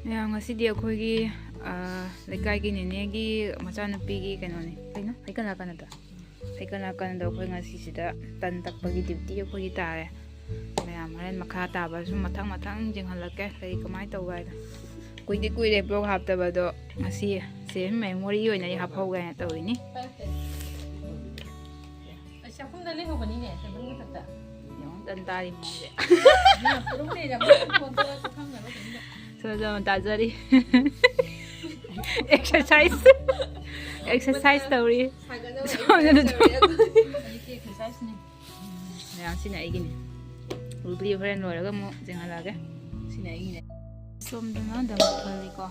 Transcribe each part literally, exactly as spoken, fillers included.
ꯃꯌꯥꯝ, ꯉꯁꯤꯗꯤ ꯑꯩꯈꯣꯏꯒꯤ, ꯑ, ꯂꯩꯀꯥꯏꯒꯤ ꯅꯦꯅꯦꯒꯤ ꯃꯆꯥꯅꯨꯄꯤꯒꯤ ꯀꯩꯅꯣꯅꯤ꯫ ꯀꯩꯅꯣ? ꯍꯩꯀꯜ ꯅꯥꯀꯟꯗ꯫ ꯍꯩꯀꯜ ꯅꯥꯀꯟꯗ ꯑꯩꯈꯣꯏ ꯉꯁꯤꯁꯤꯗ ꯇꯟ ꯇꯛꯄꯒꯤ duty ꯑꯩꯈꯣꯏꯒꯤ ꯇꯥꯔꯦ꯫ ꯃꯌꯥꯝ ꯍꯣꯔꯦꯟ ꯃꯈꯥ ꯇꯥꯕ ꯁꯨꯝ ꯃꯊꯪ ꯃꯊꯪ ꯌꯦꯡꯍꯜꯂꯛꯀꯦ, ꯀꯔꯤ ꯀꯃꯥꯏꯅ ꯇꯧꯕ ꯍꯥꯏꯗꯣ꯫ ꯀꯨꯏꯗꯤ ꯀꯨꯏꯔꯦ vlog ꯍꯥꯞꯇꯕꯗꯣ, ꯉꯁꯤ ꯁꯦ memory ꯑꯣꯏꯅ ꯑꯩ ꯍꯥꯞꯍꯧꯒꯦ ꯍꯥꯏꯅ ꯇꯧꯔꯤꯅꯤ꯫ ꯑꯁ, ꯆꯥꯛꯈꯨꯝꯗ ꯂꯩꯍꯧꯕꯅꯤꯅꯦ, table ꯃꯊꯛꯇ꯫ ꯌꯦꯡꯉꯨ, ꯇꯟ ꯇꯥꯔꯤ ꯃꯑꯣꯡꯁꯦ꯫ ꯏꯃꯥ, ꯄꯨꯔꯨꯝ ꯂꯩꯔꯝꯃꯦ, ꯐꯣꯟꯗꯣ ꯈꯪꯅꯕ ꯀꯩꯅꯣ꯫ ꯁꯣꯝꯗ ꯁꯣꯝꯗ ꯇꯥꯖꯔꯤ꯫ Exercise꯫ Exercise ꯇꯧꯔꯤ꯫ ꯁꯣꯝꯗꯅ ꯇꯧꯔꯤ꯫ ꯍꯧꯖꯤꯛꯇꯤ exerciseꯅꯤ꯫ ꯃꯌꯥꯝ, ꯁꯤꯅ ꯑꯩꯒꯤꯅꯤ꯫ ꯎꯕꯤ ꯍꯣꯔꯦꯟ ꯂꯣꯏꯔꯒ ꯑꯃꯨꯛ ꯌꯦꯡꯍꯜꯂꯛꯑꯒꯦ꯫ ꯁꯤꯅ ꯑꯩꯒꯤꯅꯦ꯫ ꯁꯣꯝꯗꯅ ꯗꯃꯛ ꯈꯜꯂꯤꯀꯣ꯫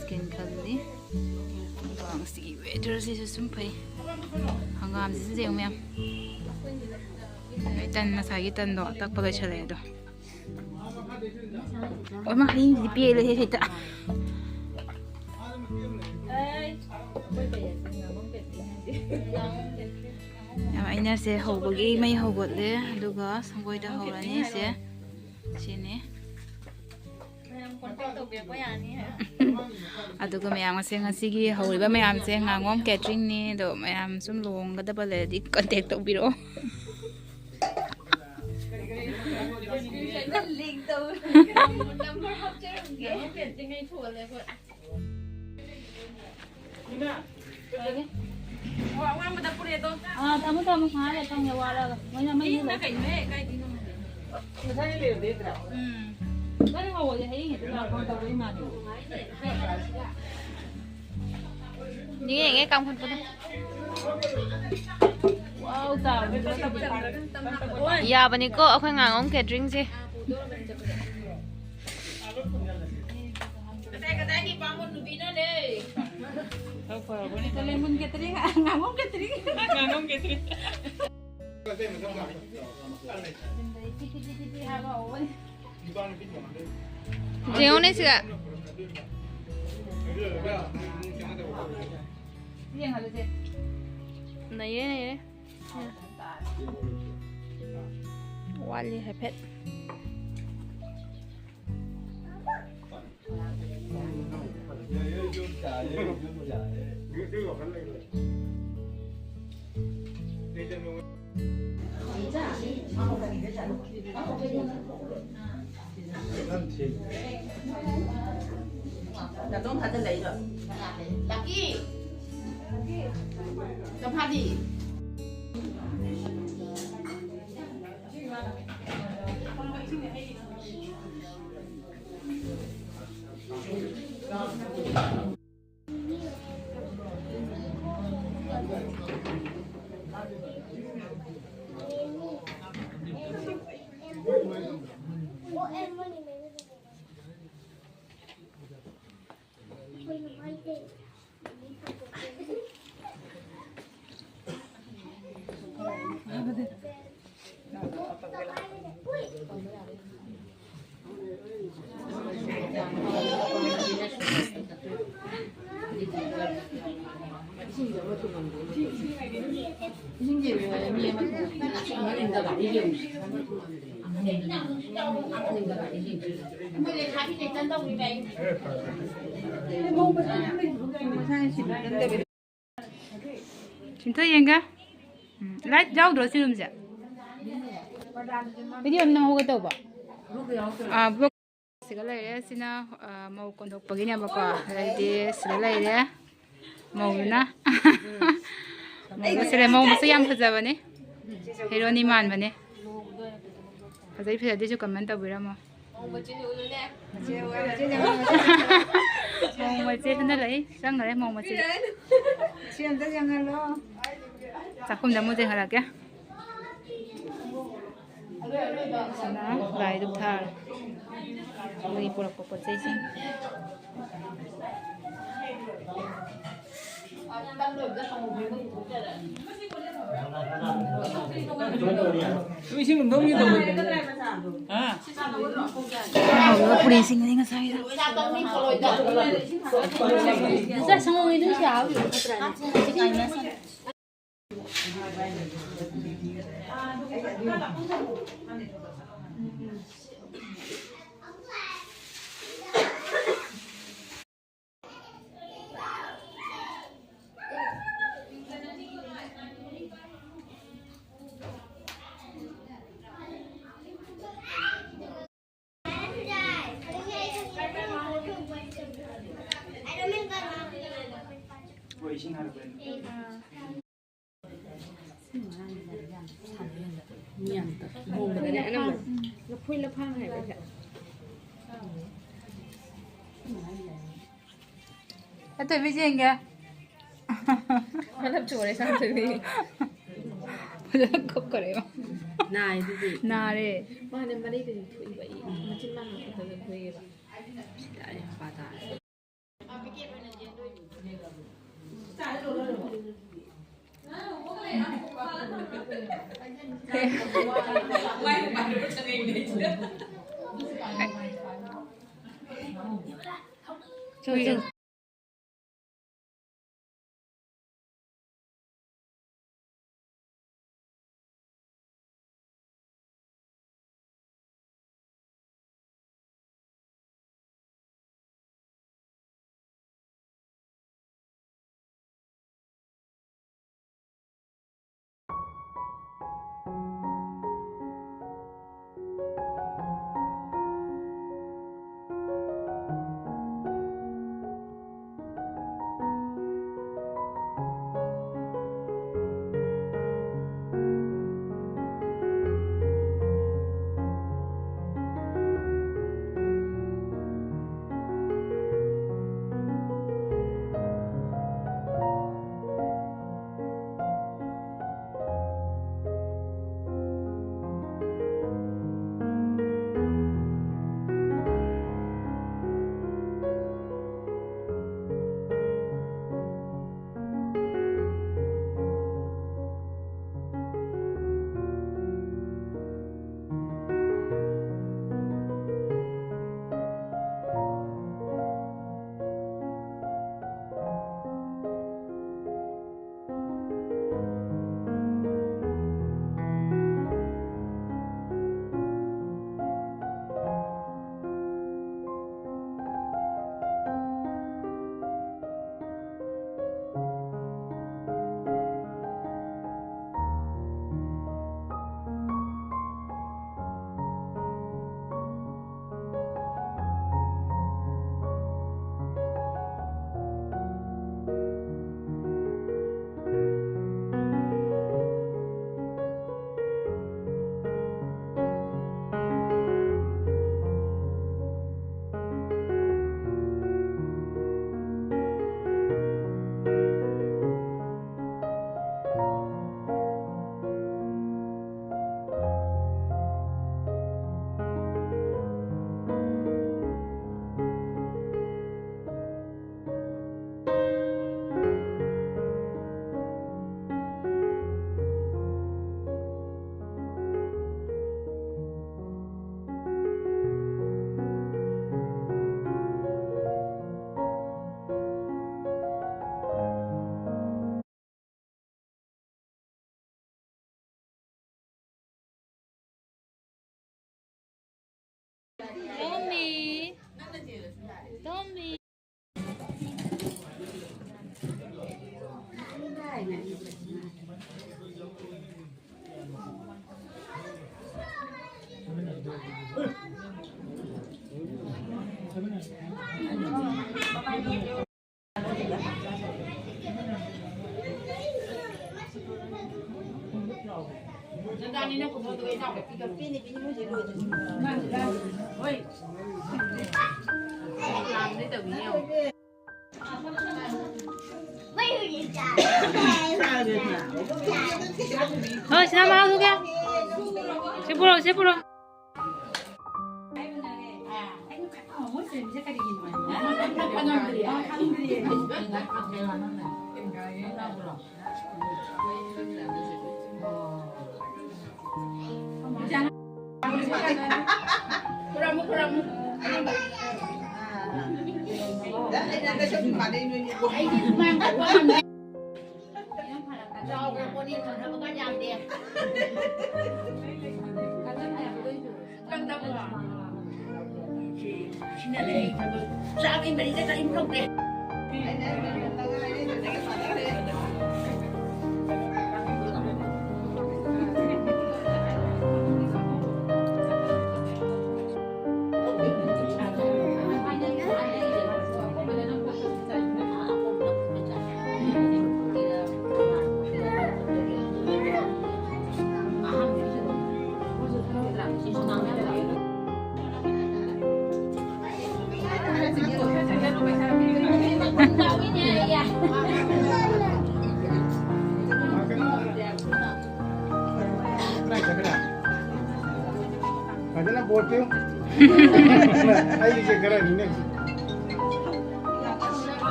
Skin ꯈꯜꯂꯤ꯫ ꯑꯗꯨꯒ ꯉꯁꯤꯒꯤ weatherꯁꯤꯁꯨ ꯁꯨꯝ ꯐꯩ꯫ ꯍꯪꯒꯥꯝꯁꯤꯁꯨ ꯌꯦꯡꯉꯨ ꯃꯌꯥꯝ꯫ ꯑꯗꯩ ꯇꯟ, ꯉꯁꯥꯏꯒꯤ ꯇꯟꯗꯣ ꯇꯛꯄ ꯂꯣꯏꯁꯜꯂꯛꯑꯦ ꯑꯗꯣ꯫ ꯑꯣꯏꯃꯥ, ꯍꯌꯦꯡꯁꯤꯗꯤ ꯄꯦꯜꯂꯦꯍꯦ ꯍꯦꯛꯇ꯫ ꯌꯥꯝ, ꯑꯩꯅ ꯁꯦ ꯍꯧꯕꯒꯤ ꯃꯩ ꯍꯧꯒꯠꯂꯦ, ꯑꯗꯨꯒ ꯁꯪꯒꯣꯏꯗ ꯍꯧꯔꯅꯤ ꯁꯦ꯫ ꯁꯤꯅꯤ꯫ ꯃꯌꯥꯝ contact ꯇꯧꯕꯤꯔꯛꯄ ꯌꯥꯅꯤ꯫ ꯑꯗꯨꯒ ꯃꯌꯥꯝ ꯑꯁꯦ ꯉꯁꯤꯒꯤ ꯍꯧꯔꯤꯕ ꯃꯌꯥꯝꯁꯦ ꯉꯥꯉꯣꯝ cateringꯅꯤ꯫ ꯑꯗꯣ ꯃꯌꯥꯝ ꯁꯨꯝ ꯂꯨꯍꯣꯡꯒꯗꯕ ꯂꯩꯔꯗꯤ contact ꯇꯧꯕꯤꯔꯛꯑꯣ꯫ Descriptionꯗ link ꯇꯧ꯫ Number ꯍꯥꯞꯆꯔꯝꯒꯦ꯫ ꯑꯣ, ꯑꯋꯥꯡꯕꯗ ꯄꯨꯔꯦꯗꯣ꯫ ꯑꯥ, ꯊꯝꯃꯣ, ꯊꯝꯃꯣ, ꯉꯥꯏꯍꯥꯛ ꯂꯩꯔ ꯊꯝꯒꯦ, ꯋꯥꯠꯂꯒ꯫ ꯃꯣꯏꯅ ꯃꯩ ꯏꯪꯅ ꯂꯩ꯫ ꯀꯩꯅꯣꯍꯦ, ꯀꯥꯏꯗꯩꯅꯣ? ꯉꯁꯥꯏ ꯂꯩꯔꯝꯗꯦ ꯅꯠꯇ꯭ꯔꯥ? ꯎꯝ꯫ ꯅꯪ ꯍꯧꯒꯠꯂꯦ, ꯍꯌꯦꯡ ꯍꯦꯛꯇ ꯂꯥꯛꯑꯣ ꯇꯧꯕ ꯏꯃꯥꯟꯅꯕꯤ꯫ ꯌꯦꯡꯉꯦ, ꯀꯥꯝꯈꯠꯄꯗꯣ꯫ ꯋꯥꯎ, ꯆꯥꯎꯔꯦ꯫ ꯌꯥꯕꯅꯤꯀꯣ, ꯑꯩꯈꯣꯏ ꯉꯥꯉꯣꯝ cateringꯁꯦ꯫ ꯀꯗꯥꯏ ꯀꯗꯥꯏꯒꯤ ꯕꯥꯃꯣꯟ ꯅꯨꯄꯤꯅꯣꯅꯦ? ꯂꯦꯃꯟ catering, ꯉꯥꯉꯣꯝ catering꯫ ꯉꯥꯉꯣꯝ catering꯫ ꯌꯦꯡꯉꯨꯅꯦ ꯁꯤꯗ꯫ ꯌꯦꯡꯍꯜꯂꯨꯁꯦ꯫ ꯅꯩꯔꯦ, ꯅꯩꯔꯦ꯫ ꯋꯥꯠꯂꯤ ꯍꯥꯏꯐꯦꯠ꯫ ꯅꯥꯇꯣꯟ ꯐꯥꯖꯤꯜꯂꯛꯏꯔꯣ? ꯂꯛꯀꯤ! ꯆꯝꯐꯥꯗꯤ? ꯁꯤꯟꯊꯣꯏ ꯌꯦꯡꯒꯦ꯫ ꯎꯝ, ꯂꯥꯏꯠ ꯌꯥꯎꯗ꯭ꯔꯣ ꯁꯤ ꯔꯨꯝꯁꯦ? ꯚꯤꯗꯤꯑꯣ ꯑꯃ ꯅꯝꯍꯧꯒꯦ ꯇꯧꯕ꯫ ꯑꯥ, ꯕ꯭ꯂꯣꯛ ꯁꯤꯒ ꯂꯩꯔꯦ꯫ ꯁꯤꯅ, ꯑꯥ, ꯃꯧ ꯀꯣꯟꯊꯣꯛꯄꯒꯤꯅꯦꯕꯀꯣ꯫ ꯑꯗꯩꯗꯤ ꯁꯤꯗ ꯂꯩꯔꯦ ꯃꯧꯗꯨꯅ꯫ ꯃꯧꯗ ꯁꯤꯗ ꯃꯧ ꯃꯁꯛ ꯌꯥꯝ ꯐꯖꯕꯅꯦ꯫ ꯍꯦꯔꯣꯅꯤ ꯃꯥꯟꯕꯅꯦ꯫ ꯐꯖꯩ ꯐꯖꯗꯦꯁꯨ ꯀꯃꯦꯟ ꯇꯧꯕꯤꯔꯝꯃꯣ꯫ ꯃꯧ ꯃꯆꯦ ꯍꯟꯗꯛ ꯂꯥꯛꯏ, ꯆꯪꯈ꯭ꯔꯦ ꯃꯧ ꯃꯆꯦ꯫ ꯁꯤ ꯑꯝꯇ ꯌꯦꯡꯍꯜꯂꯣ꯫ ꯆꯥꯛꯈꯨꯝꯗ ꯑꯃꯨꯛ ꯌꯦꯡꯍꯜꯂꯛꯀꯦ꯫ ꯁꯤꯅ ꯂꯥꯏ ꯙꯨꯞ ꯊꯥꯔꯦ꯫ ꯃꯣꯏꯒꯤ ꯄꯨꯔꯛꯄ ꯄꯣꯠ ꯆꯩꯁꯤꯡ꯫ ꯏꯁꯤꯡ ꯂꯨꯝꯗꯧꯒꯤ ꯇꯧꯕ꯫ ꯍꯥ? ꯍꯧꯔꯒ ꯄꯨꯔꯤꯁꯤꯡ ꯑꯅꯤ ꯉꯁꯥꯏꯗꯣ꯫ ꯃꯤ ꯌꯥꯝ ꯇꯞ-, ꯂꯨꯍꯣꯡꯕꯗꯅꯦ ꯑꯅꯝꯕ ꯂꯐꯣꯏ ꯂꯐꯥꯡ ꯍꯥꯏꯕꯁꯦ꯫ ꯑꯇꯩ ꯃꯤ ꯌꯦꯡꯒꯦ꯫ ꯃꯅꯞ ꯆꯣꯔꯦ ꯁꯥꯟꯊꯣꯏꯕꯤ꯫ ꯐꯖꯅ ꯀꯞꯈꯔꯦꯕ꯫ ꯅꯥꯏꯗꯨꯗꯤ꯫ ꯅꯥꯔꯦ꯫ ꯃꯥꯅꯦ, ꯃꯔꯩꯗꯨꯗꯤ ꯊꯣꯛꯏꯕ ꯑꯩ꯫ ꯃꯆꯤꯟ ꯃꯥꯡ ꯈꯛꯇꯗ ꯊꯣꯛꯏꯕ꯫ ꯁꯤꯗ ꯑꯩ ꯃꯄꯥ ꯇꯥꯔꯦ꯫ ꯍꯣꯏ, ꯁꯤꯗ ꯃꯥ ꯊꯣꯛꯀꯦ꯫ ꯁꯤ ꯄꯨꯔꯛꯑꯣ, ꯁꯤ ꯄꯨꯔꯛꯑꯣ꯫ ꯈꯨꯔꯝꯃꯨ, ꯈꯨꯔꯝꯃꯨ꯫ ꯑꯩꯗꯤ ꯁꯨꯃꯥꯡ ꯀꯛꯄ ꯉꯝꯗꯦ꯫ ꯆꯥꯎꯈ꯭ꯔ ꯄꯣꯠꯅꯤ, ꯊꯝꯅꯕꯒ ꯌꯥꯝꯗꯦ꯫ ꯀꯛꯇꯕ꯭ꯔꯣ? ꯁꯤꯅꯅꯦ ꯑꯩ ꯊꯕꯛ ꯆꯥꯕꯒꯤ ꯃꯔꯤꯗ ꯀꯔꯤꯝ ꯇꯧꯗꯦ꯫ ꯐꯖꯅ ꯕꯣꯠꯇꯨ꯫ ꯑꯩꯁꯦ ꯈꯔꯅꯤꯅꯦ꯫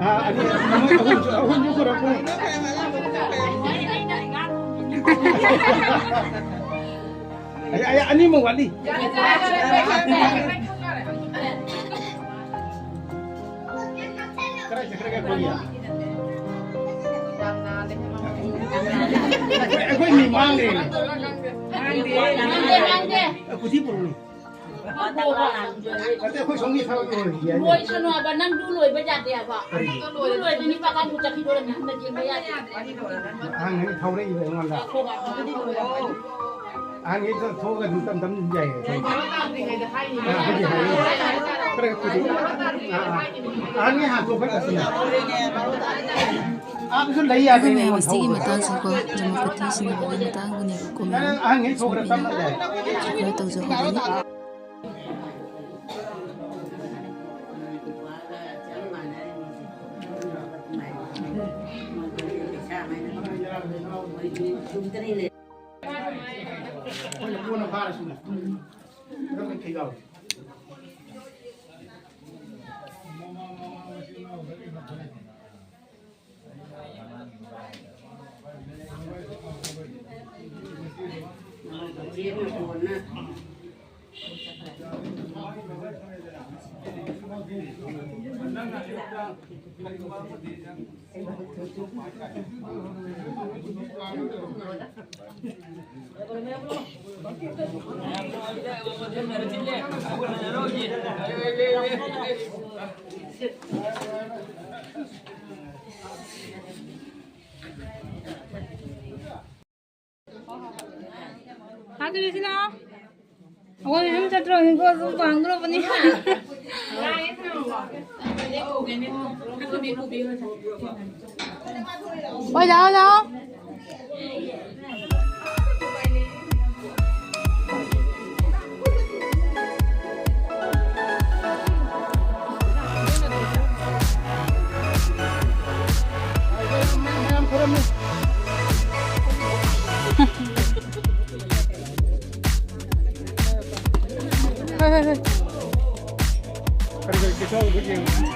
ꯑꯥ, ꯑꯅꯤ, ꯃꯣꯏ ꯑꯍꯨꯝꯁꯨ, ꯑꯍꯨꯝꯁꯨ ꯈꯨꯔꯝꯃꯨ꯫ ꯑꯩ, ꯑꯩ, ꯑꯅꯤꯃꯨꯛ ꯋꯥꯠꯂꯤ꯫ ꯀꯗꯥꯏ ꯆꯠꯈ꯭ꯔꯒꯦ ꯑꯩꯈꯣꯏꯒꯤ? ꯑꯩꯈꯣꯏ ꯃꯤ ꯃꯥꯡꯒ꯭ꯔꯦꯅꯦ꯫ ꯉꯥꯡꯗꯦ, ꯉꯥꯡꯗꯦ꯫ ꯀꯨꯊꯤ ꯄꯨꯔꯛꯎꯅꯦ꯫ ꯅꯠꯇꯦ, ꯑꯩꯈꯣꯏ ꯁꯣꯝꯒꯤ ꯊꯕꯛ ꯂꯣꯏꯔꯗꯤ ꯌꯥꯏꯅꯦ꯫ ꯂꯣꯏꯁꯅꯨ ꯍꯥꯏꯕ, ꯅꯪ ꯂꯨ ꯂꯣꯏꯕ ꯌꯥꯗꯦ ꯍꯥꯏꯕ꯫ ꯀꯔꯤꯒꯤ? ꯂꯨ ꯂꯣꯏꯔꯗꯤ ꯅꯨꯄꯥ ꯀꯥꯡꯕꯨ ꯆꯠꯈꯤꯗꯣꯔꯝꯅꯤ, ꯍꯟꯅ ꯌꯦꯡꯕ ꯌꯥꯗꯦ꯫ ꯑꯍꯟꯈꯩꯅ ꯊꯧꯔꯛꯏꯕ ꯑꯩꯉꯣꯟꯗ꯫ ꯑꯍꯟꯈꯩ ꯊꯣꯛꯑꯒ ꯑꯗꯨꯝ ꯇꯝ ꯇꯝ ꯑꯗꯨꯝ ꯌꯥꯏꯌꯦ꯫ ꯑꯥ, ꯑꯗꯨꯗꯤ ꯍꯥꯏꯌꯦ꯫ ꯈꯔ ꯈꯔ ꯈꯨꯗꯤ꯫ ꯑꯥ, ꯑꯥ꯫ ꯑꯍꯟꯈꯩ ꯍꯥꯟꯅ ꯊꯣꯛꯈ꯭ꯔꯒ ꯑꯁꯤꯅ꯫ ꯑꯥꯗꯁꯨ ꯂꯩ ꯑꯩꯈꯣꯏ ꯌꯥꯗꯦꯅꯦ, ꯃꯌꯥꯝ ꯑꯩꯉꯣꯟꯗ ꯑꯁꯤꯒꯤ ꯊꯧꯕꯗꯣ꯫ ꯃꯇꯥꯡꯁꯤꯀꯣ, ꯖꯃꯄꯇꯤ ꯁꯤꯟꯅꯕꯒꯤ ꯃꯇꯥꯡꯗꯅꯦꯕꯀꯣ, ꯃꯌꯥꯝ꯫ ꯑꯍꯟꯈꯩ ꯊꯣꯛꯈ꯭ꯔ ꯇꯞꯅ ꯂꯩ꯫ ꯈꯔ ꯇꯧꯖꯍꯧꯕꯅꯤ꯫ ꯍꯥ, ꯑꯗꯨꯗꯤ ꯁꯤꯅ ꯑꯩꯈꯣꯏ ꯌꯨꯝ ꯆꯠꯇ꯭ꯔꯣ? ꯍꯤꯡꯒꯣꯜ ꯑꯗꯨꯝ ꯄꯥꯡꯗ꯭ꯔꯣꯕꯅꯤ꯫ ꯍꯣꯏ, ꯂꯥꯛꯑꯣ, ꯂꯥꯛꯑꯣ꯫ ꯍꯣꯏ, ꯍꯣꯏ, ꯍꯣꯏ꯫ ꯀꯔꯤ ꯀꯔꯤ ꯄꯤꯊꯣꯛꯎꯕ ꯌꯦꯡꯉꯨ꯫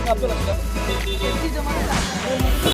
ꯍꯥꯞꯆꯤꯜꯂꯛꯄꯗ ꯀꯦꯖꯤꯗ ꯃꯥꯅ